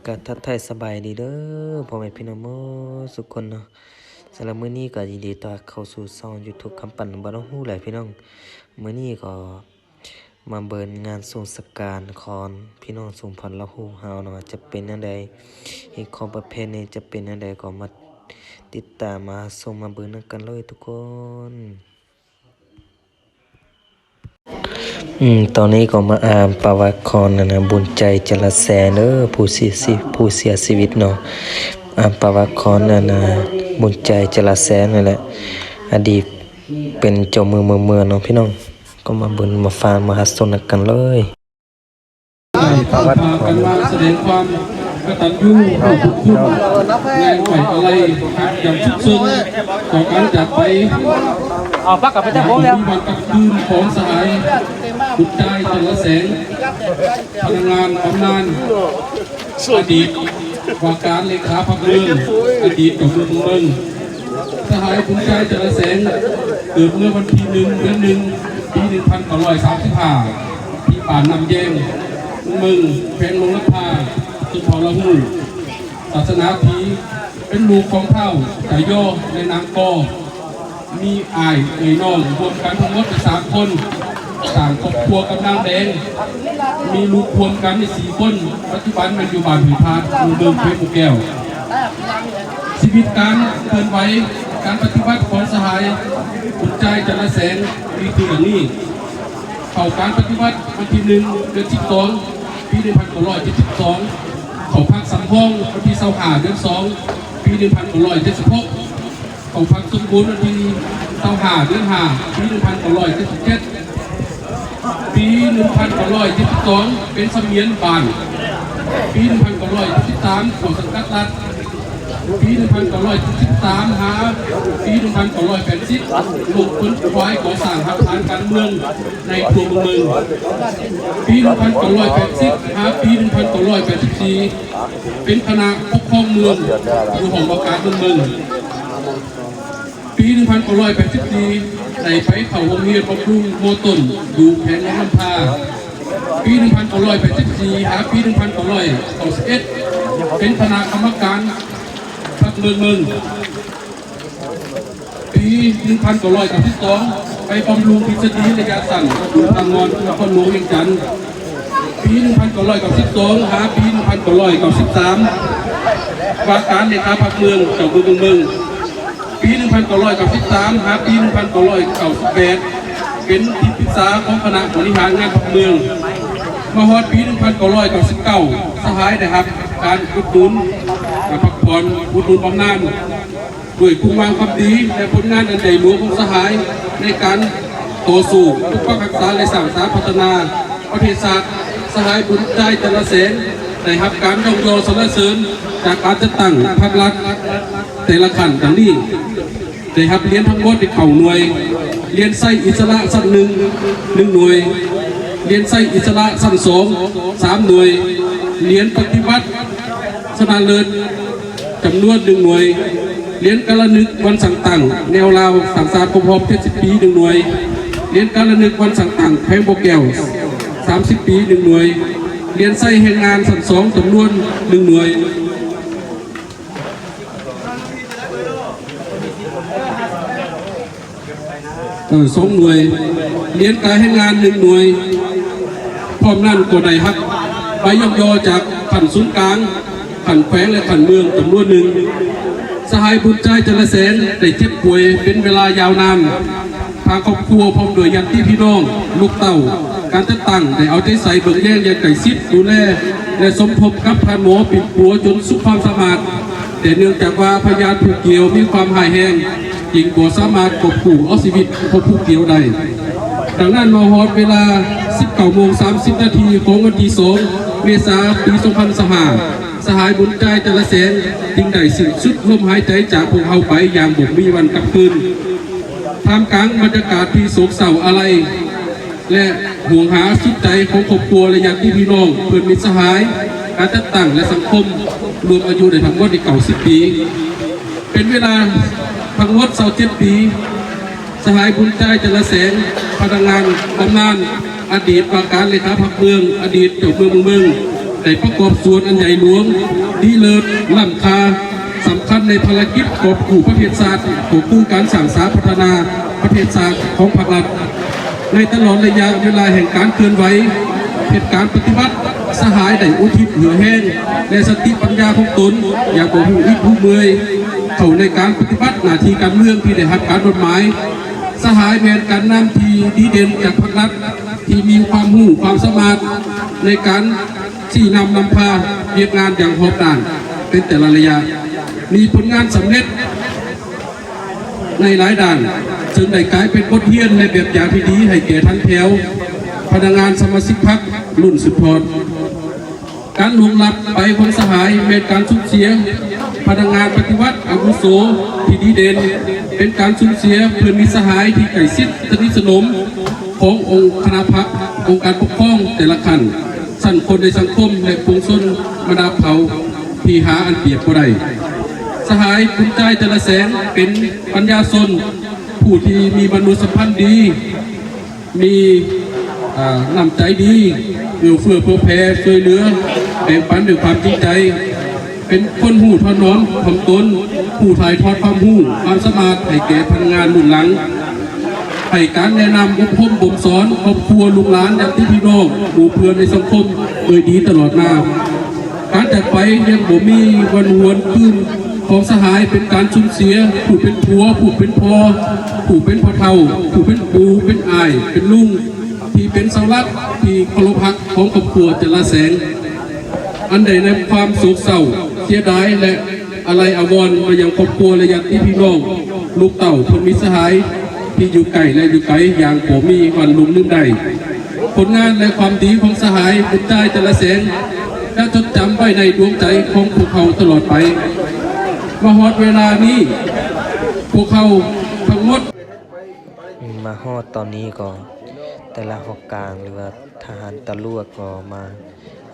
ກໍທັກທາຍສະບາຍດີເດີ ພໍ່ແມ່ພີ່ນ້ອງໝົດສຸກຄົນເນາະ. ສຳລັບມື້ນີ້ກໍຍິນດີຕ້ອນຮັບເຂົ້າສູ່ຊ່ອງ YouTube ຄຳປັນ ບ້ານໜອງຫູແຫຼະພີ່ນ້ອງ. ມື້ນີ້ກໍ ມາເບິ່ງງານສົ່ງສະການຂອງພີ່ນ້ອງຊົງເຜົ່າລາວຫູເຮົາເນາະ ຈະເປັນແນວໃດ, ຮີດຄອງປະເພນີຈະເປັນແນວໃດ ກໍມາຕິດຕາມມາຊົມມາເບິ່ງນຳກັນເລີຍທຸກຄົນ. ອືມ ຕອນນີ້ກໍມາອ່ານປະຫວັດຂອງອັນນະ ບຸນໃຈ ຈະລະແສງເດີ ຜູ້ເສຍຊີ ຜູ້ເສຍຊີວິດເນາະ. ອ່ານປະຫວັດຂອງອັນນະ ບຸນໃຈ ຈະລະແສງນັ້ນແຫຼະ ອະດີດເປັນເຈົ້າເມືອງເມືອງເມືອງເນາະພີ່ນ້ອງ. ກໍມາເບິ່ງມາຟັງມະຫາຊົນນຳກັນເລີຍ. ໄດ້ພາກັນມາສະແດງຄວາມກະຕັນຍູຮູ້ບຸນຄຸນ ແລະ ໄວ້ອາໄລຮັກຢ່າງສຸດຊຶ້ງຕໍ່ການຈາກໄປ ເອົາປາກັບໄປແຕ່ບໍ່ແລ້ວ ຂອງສະຫາຍ ບຸນໃຈ ຈັນລະແສງ ພະນັກງານບຳນານ ອະດີດວ່າການເລຂາພັກເມືອງ ອະດີດເຈົ້າເມືອງເມືອງເມືອງ. ສະຫາຍບຸນໃຈ ຈັນລະແສງ ເກີດເມື່ອວັນທີໜຶ່ງ ເດືອນໜຶ່ງ ປີໜຶ່ງພັນເກົ້າຮ້ອຍສາມສິບຫ້າ ທີ່ບ້ານນ້ຳແຍງ ເມືອງ ແຂວງຫຼວງນ້ຳທາ ຊົນເຜົ່າລາວຫູ. ສາສະໜາຜີ ເປັນລູກຂອງທ້າວຈາຍໍ ແລະ ນາງກໍ ມີອ້າຍເອື້ອຍນ້ອງລວມກັນທັງໝົດໄດ້ສາມຄົນ, ສ້າງຄອບຄົວກັບນາງແດງ, ມີລູກຮ່ວມກັນໄດ້ສີ່ຄົນ, ປັດຈຸບັນແມ່ນຢູ່ບ້ານຫ້ວຍພາດ, ເມືອງ ເມືອງ ແຂວງບໍ່ແກ້ວ. ຊີວິດການເຄື່ອນໄຫວ, ການປະຕິບັດຂອງສະຫາຍບຸນໃຈ ຈັນລະແສງ ມີຄືດັ່ງນີ້. ເຂົ້າການປະຕິບັດວັນທີໜຶ່ງ ເດືອນສິບສອງ ປີໜຶ່ງພັນເກົ້າຮ້ອຍເຈັດສິບສອງ, ເຂົ້າພັກສຳຮອງວັນທີຊາວຫ້າ ເດືອນສອງ ປີໜຶ່ງພັນເກົ້າຮ້ອຍເຈັດສິບຫົກ, ເຂົ້າພັກສົມບູນວັນທີຊາວຫ້າ ເດືອນຫ້າ ປີໜຶ່ງພັນເກົ້າຮ້ອຍເຈັດສິບເຈັດ, ປີໜຶ່ງພັນເກົ້າຮ້ອຍເຈັດສິບສອງ ເປັນສະໝຽນບ້ານ, ປີໜຶ່ງພັນເກົ້າຮ້ອຍເຈັດສິບສາມ ເຂົ້າສັງກັດລັດ, ປີໜຶ່ງພັນເກົ້າຮ້ອຍເຈັດສິບສາມ ຫາປີໜຶ່ງພັນເກົ້າຮ້ອຍແປດສິບ ລົງຂົນຂວາຍກໍ່ສ້າງຮາກຖານການເມືອງໃນທົ່ວເມືອງເມິງ, ປີໜຶ່ງພັນເກົ້າຮ້ອຍແປດສິບ ຫາປີໜຶ່ງພັນເກົ້າຮ້ອຍແປດສິບສີ່ ເປັນຄະນະປົກຄອງເມືອງ ຢູ່ຫ້ອງວ່າການເມືອງເມິງ. ປີໜຶ່ງພັນເກົ້າຮ້ອຍແປດສິບສີ່ ໄດ້ໄປເຂົ້າໂຮງຮຽນບຳລຸງມໍຕົ້ນ ຢູ່ແຂວງຫຼວງນ້ຳທາ. ປີໜຶ່ງພັນເກົ້າຮ້ອຍແປດສິບສີ່ ຫາປີໜຶ່ງພັນເກົ້າຮ້ອຍເກົ້າສິບເອັດ ເປັນຄະນະກຳມະການພັກເມືອງເມິງ. ປີໜຶ່ງພັນເກົ້າຮ້ອຍເກົ້າສິບສອງ ໄປບຳລຸງທິດສະດີໄລຍະສັ້ນ ຢູ່ທາງນອນ ນະຄອນຫຼວງວຽງຈັນ. ປີໜຶ່ງພັນເກົ້າຮ້ອຍເກົ້າສິບສອງ ຫາປີໜຶ່ງພັນເກົ້າຮ້ອຍເກົ້າສິບສາມ ວ່າການເລຂາພັກເມືອງ ເຈົ້າເມືອງເມືອງເມິງ. ປີໜຶ່ງພັນເກົ້າຮ້ອຍເກົ້າສິບສາມ ຫາປີໜຶ່ງພັນເກົ້າຮ້ອຍເກົ້າສິບແປດ ເປັນທີ່ປຶກສາຂອງຄະນະບໍລິຫານງານພັກເມືອງ. ມາຮອດປີໜຶ່ງພັນເກົ້າຮ້ອຍເກົ້າສິບເກົ້າ ສະຫາຍໄດ້ຮັບການອຸດໜູນ ແລະ ພັກຜ່ອນ ອຸດໜູນບຳນານ ດ້ວຍຄຸນງາມຄວາມດີ ແລະ ຜົນງານອັນໃຫຍ່ຫຼວງຂອງສະຫາຍ ໃນການຕໍ່ສູ້ປົກປັກຮັກສາ ແລະ ສ້າງສາພັດທະນາປະເທດຊາດ, ສະຫາຍບຸນໃຈ ຈັນລະແສງ ໄດ້ຮັບການຍ້ອງຍໍສັນລະເສີນຈາກການຈັດຕັ້ງພັກລັດແຕ່ລະຂັ້ນດັ່ງນີ້. ໄດ້ຮັບຫຼຽນທັງໝົດໄດ້ເກົ້າໜ່ວຍ, ຫຼຽນໄຊອິດສະຫຼະຊັ້ນໜຶ່ງ ໜຶ່ງໜ່ວຍ, ຫຼຽນໄຊອິດສະຫຼະຊັ້ນສອງ ສາມໜ່ວຍ, ຫຼຽນປະຕິວັດຊະນະເລີດຈຳນວນໜຶ່ງໜ່ວຍ, ຫຼຽນກາລະນຶກວັນສ້າງຕັ້ງແນວລາວສ້າງຊາດຄົບຮອບເຈັດສິບປີ ໜຶ່ງໜ່ວຍ, ຫຼຽນກາລະນຶກວັນສ້າງຕັ້ງແຂວງບໍ່ແກ້ວສາມສິບປີ ໜຶ່ງໜ່ວຍ, ຫຼຽນໄຊແຮງງານຊັ້ນສອງຈຳນວນໜຶ່ງໜ່ວຍ. ເອີ ສອງໜ່ວຍ, ຫຼຽນກາແຮງງານໜຶ່ງໜ່ວຍ, ພ້ອມນັ້ນກໍໄດ້ຮັບໃບຍ້ອງຍໍຈາກຂັ້ນສູນກາງ, ຂັ້ນແຂວງ ແລະ ຂັ້ນເມືອງຈຳນວນໜຶ່ງ. ສະຫາຍບຸນໃຈ ຈັນລະແສງ ໄດ້ເຈັບປ່ວຍເປັນເວລາຍາວນານ. ທາງຄອບຄົວພ້ອມດ້ວຍຍາດຕິພີ່ນ້ອງ, ລູກເຕົ້າ, ການຈັດຕັ້ງໄດ້ເອົາໃຈໃສ່ເບິ່ງແຍງຢ່າງໃກ້ຊິດ, ດູແລ ແລະ ສົມທົບກັບທ່ານໝໍປິ່ນປົວຈົນສຸດຄວາມສາມາດ, ແຕ່ເນື່ອງຈາກວ່າພະຍາດຜູ້ກ່ຽວມີຄວາມຮ້າຍແຮງ, ຈຶ່ງບໍ່ສາມາດກອບກູ້ເອົາຊີວິດຂອງຜູ້ກ່ຽວໄດ້. ດັ່ງນັ້ນ ມາຮອດເວລາສິບເກົ້າໂມງສາມສິບນາທີຂອງວັນທີສອງເມສາ ປີສອງພັນຊາວຫ້າ, ສະຫາຍບຸນຈ່າຍ ຈັນລະແສງ ຈຶ່ງໄດ້ສິ້ນສຸດລົມຫາຍໃຈຈາກພວກເຮົາໄປຢ່າງບໍ່ມີວັນກັບຄືນ. ທ່າມກາງບັນຍາກາດທີ່ໂສກເສົ້າອາໄລ ແລະ ຫ່ວງຫາສຸດໃຈຂອງຄອບຄົວ ແລະ ຍາດຕິພີ່ນ້ອງ ເພື່ອນມິດສະຫາຍ ການຈັດຕັ້ງ ແລະ ສັງຄົມ ລວມອາຍຸໄດ້ທັງໝົດເກົ້າສິບປີ. ເປັນເວລາທັງໝົດຊາວເຈັດປີ, ສະຫາຍບຸນຈ່າຍ ຈັນລະແສງ ພະນັກງານບຳນານ ອະດີດວ່າການເລຂາພັກເມືອງ, ອະດີດເຈົ້າເມືອງເມືອງ ໄດ້ປະກອບສ່ວນອັນໃຫຍ່ຫຼວງ, ດີເລີດ, ລ້ຳຄ່າ, ສຳຄັນໃນພາລະກິດກອບກູ້ປະເທດຊາດ, ກໍຄືການສ້າງສາພັດທະນາປະເທດຊາດຂອງພັກລັດ. ໃນຕະຫຼອດໄລຍະເວລາແຫ່ງການເຄື່ອນໄຫວເຮັດການປະຕິວັດ, ສະຫາຍໄດ້ອຸທິດເຫື່ອແຮງ ແລະ ສະຕິປັນຍາຂອງຕົນຢ່າງບໍ່ຮູ້ອິດຮູ້ເມື່ອຍ ເຂົ້າໃນການປະຕິບັດໜ້າທີ່ການເມືອງທີ່ໄດ້ຮັບການມອບໝາຍ. ສະຫາຍແມ່ນການນຳທີ່ດີເດັ່ນຈາກພັກລັດ ທີ່ມີຄວາມຮູ້ຄວາມສາມາດໃນການຊີ້ນຳນຳພາວຽກງານຢ່າງຮອບດ້ານເປັນແຕ່ລະໄລຍະ, ມີຜົນງານສຳເລັດໃນຫຼາຍດ້ານ, ເຊິ່ງໄດ້ກາຍເປັນບົດຮຽນ ແລະ ແບບຢ່າງທີ່ດີໃຫ້ແກ່ທັນແຖວພະນັກງານສະມາຊິກພັກລຸ້ນສືບທອດ. ການລ່ວງລັບໄປຂອງສະຫາຍແມ່ນການສູນເສຍພະນັກງານປະຕິວັດອາວຸໂສທີ່ດີເດັ່ນ, ເປັນການສູນເສຍເພື່ອນມິດສະຫາຍທີ່ໃກ້ຊິດສະໜິດສະໜົມຂອງອົງຄະນະພັກ, ອົງການປົກຄອງແຕ່ລະຂັ້ນ, ຊັ້ນຄົນໃນສັງຄົມ ແລະ ປວງຊົນບັນດາເຜົ່າທີ່ຫາອັນປຽບບໍ່ໄດ້. ສະຫາຍບຸນຈ່າຍ ຈັນລະແສງ ເປັນປັນຍາຊົນຜູ້ທີ່ມີມະນຸດສຳພັນດີ, ມີ ເອີ ນ້ຳໃຈດີ, ເອື້ອເຟື້ອເຜື່ອແຜ່, ຊ່ວຍເຫຼືອແບ່ງປັນດ້ວຍຄວາມຈິງໃຈ, ເປັນຄົນຮູ້ຖະໜອມຖ່ອມຕົນ, ຜູ້ຖ່າຍທອດຄວາມຮູ້ຄວາມສາມາດໃຫ້ແກ່ພະນັກງານລຸ້ນຫຼັງ, ໃຫ້ການແນະນຳອົບຮົມບົ່ມສອນຄອບຄົວ, ລູກຫຼານ, ຍາດຕິພີ່ນ້ອງ, ໝູ່ເພື່ອນໃນສັງຄົມໂດຍດີຕະຫຼອດມາ. ການຈາກໄປຢ່າງບໍ່ມີວັນຫວນຄືນຂອງສະຫາຍ ເປັນການສູນເສຍຜູ້ເປັນຜົວ, ຜູ້ເປັນພໍ່, ຜູ້ເປັນພໍ່ເຖົ້າ, ຜູ້ເປັນປູ່, ເປັນອ້າຍ, ເປັນລຸງ ທີ່ເປັນເສົາຫຼັກທີ່ເຄົາລົບຮັກຂອງຄອບຄົວ ຈັນລະແສງ, ອັນໄດ້ນຳຄວາມໂສກເສົ້າ, ເສຍດາຍ ແລະ ອາໄລອາວອນມາຍັງຄອບຄົວ ແລະ ຍາດຕິພີ່ນ້ອງ, ລູກເຕົ້າ, ເພື່ອນມິດສະຫາຍທີ່ຢູ່ໃກ້ ແລະ ຢູ່ໄກ ຢ່າງບໍ່ມີວັນລົງລືມໄດ້. ຜົນງານ ແລະ ຄວາມດີຂອງສະຫາຍບຸນຈ່າຍ ຈັນລະແສງ ຈະຈົດຈຳໄວ້ໃນດວງໃຈຂອງພວກເຮົາຕະຫຼອດໄປ. ມາຮອດເວລານີ້, ພວກເຮົາທັງໝົດ ມາຮອດຕອນນີ້ກໍແຕ່ລະຫອກກາງ ຫຼືວ່າທະຫານຕຳຫຼວດກໍມາ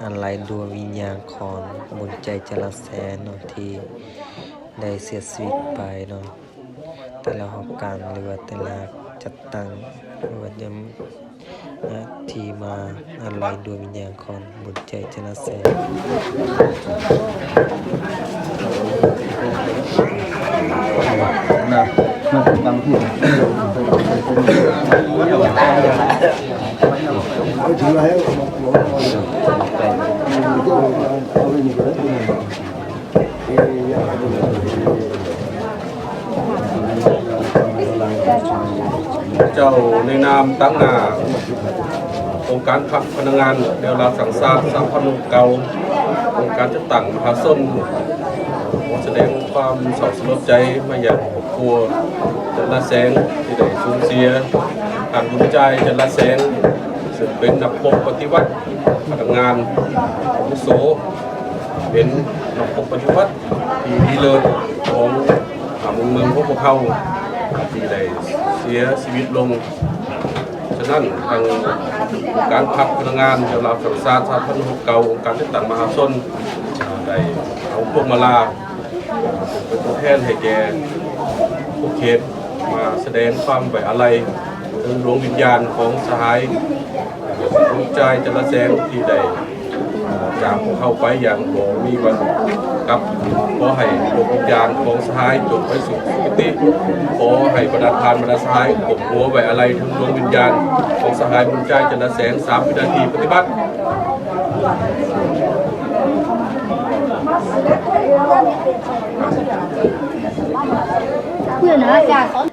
ອາໄລດວງວິນຍານຂອງບຸນໃຈ ຈະລະແສນເນາະ ທີ່ໄດ້ເສຍຊີວິດໄປເນາະ. ແຕ່ລະຫອກການ ຫຼືວ່າແຕ່ລະຈັດຕັ້ງ ຫຼືວ່າຈະ ທີ່ມາອາໄລດວງວິນຍານຂອງບຸນໃຈ ຈະລະແສນ. ເຈົ້າໃນນາມຕາງໜ້າອົງການພັກພະນັກງານແນວລາວສ້າງຊາດ ສາມພັນຫົກເກົ້າ ອົງການຈັດຕັ້ງມະຫາຊົນ ຂໍສະແດງຄວາມເສົ້າສະຫຼົດໃຈມາຍັງຄອບຄົວ ຈັນລະແສງ ທີ່ໄດ້ສູນເສຍທ່ານບຸນຈ່າຍ ຈັນລະແສງ ເຊິ່ງເປັນນັກຮົບປະຕິວັດ ພະນັກງານອາວຸໂສ ເປັນນັກຮົບປະຕິວັດທີ່ດີເລີດຂອງ ອາ ເມືອງຂອງພວກເຮົາ ທີ່ໄດ້ເສຍຊີວິດລົງ. ສະນັ້ນ ທາງອົງການພັກພະນັກງານແນວລາວສ້າງຊາດ ສາມພັນຫົກເກົ້າ ອົງການຈັດຕັ້ງມະຫາຊົນ ໄດ້ເອົາພວງມາລາ ເປັນຕົວແທນໃຫ້ແກ່ຂອບເຂດ ມາສະແດງຄວາມໄວ້ອາໄລເຖິງດວງວິນຍານຂອງສະຫາຍສົມຊາຍ ຈັນລະແສງ ທີ່ໄດ້ຈາກພວກເຮົາໄປຢ່າງບໍ່ມີວັນກັບ. ຂໍໃຫ້ດວງວິນຍານຂອງສະຫາຍຈົ່ງໄປສູ່ສຸຄະຕິ. ຂໍໃຫ້ບັນດາທ່ານບັນດາສະຫາຍກົ້ມຫົວໄວ້ອາໄລເຖິງດວງວິນຍານຂອງສະຫາຍບຸນຈ່າຍ ຈັນລະແສງ. ສາມວິນາທີປະຕິບັດ. ເພື່ອນອາຈານສອນ.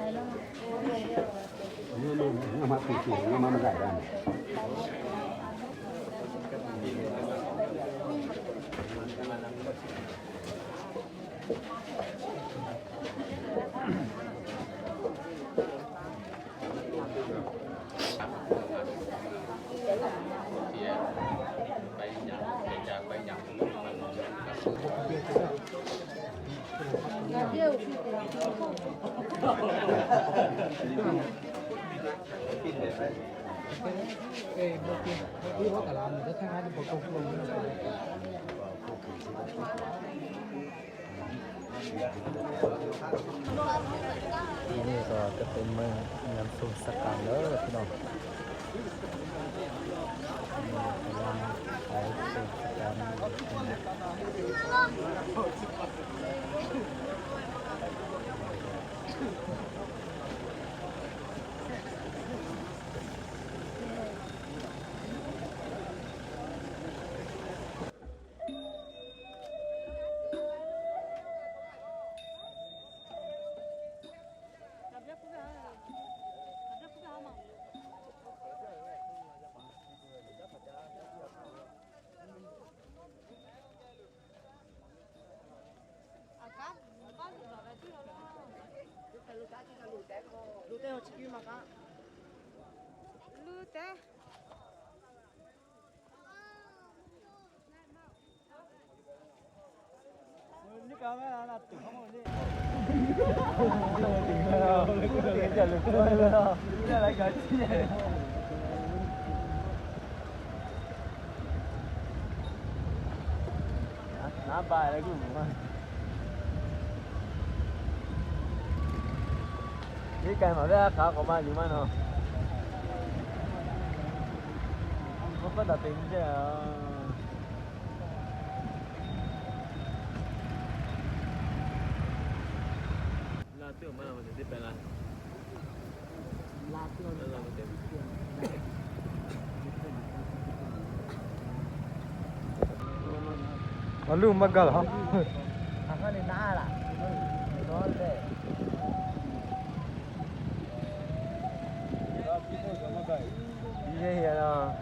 ນີ້ກໍຈະເປັນເມືອງງານສົງສະການເດີພີ່ນ້ອງ. Nabal lagu. Ni kan mara ka ko ma ni mano. Ko pa da tenja. La tu mana mana di pela. Malu magal ha. Iya, iya, no.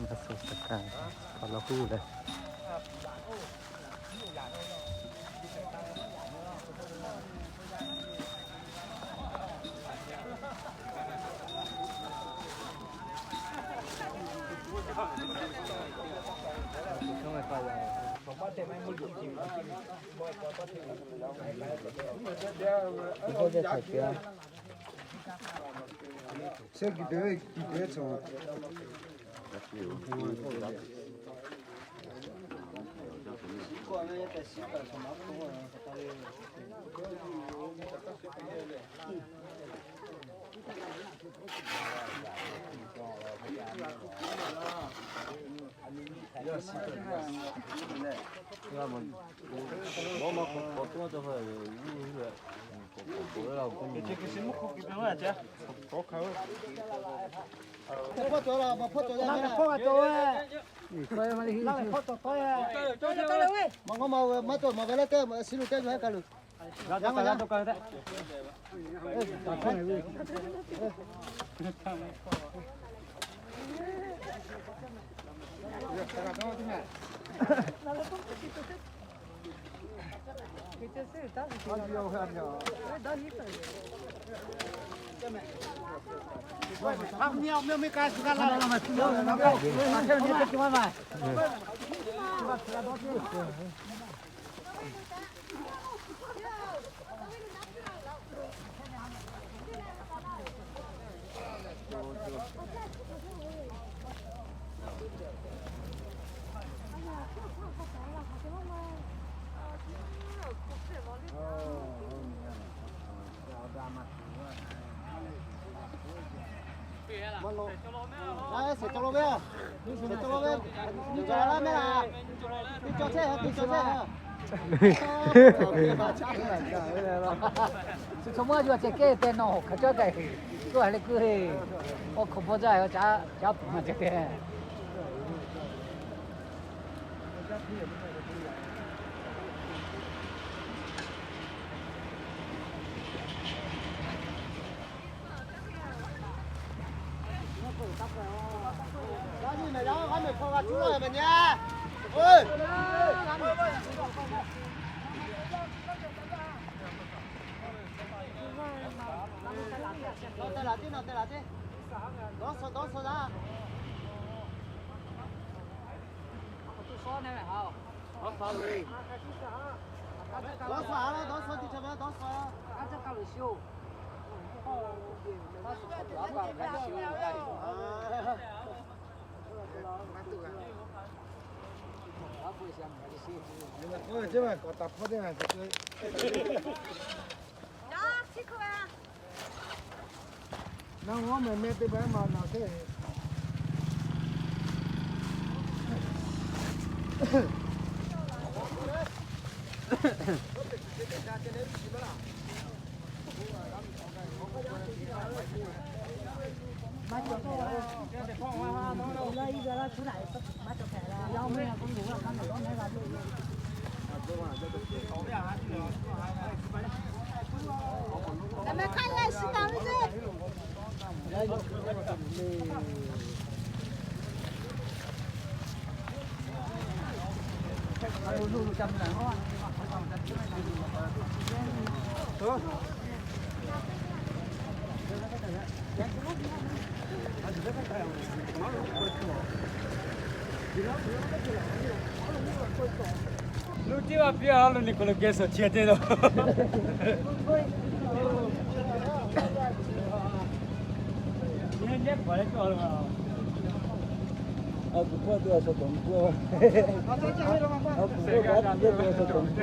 ມາສູ່ສະການ ເຂົາລະຮູ້ເລີຍ.哎，谁走了没有？谁走了没有？你走了没有啊？你走车，你走车。是从我就这个电脑，可叫个，过来个，我可不在，我家家不嘛这个。 L'ultima più allo Nicola che so ciete no. Niente, poi tu allo. Ah, tu puoi tu allo con tu. Ah, tu puoi tu allo con tu.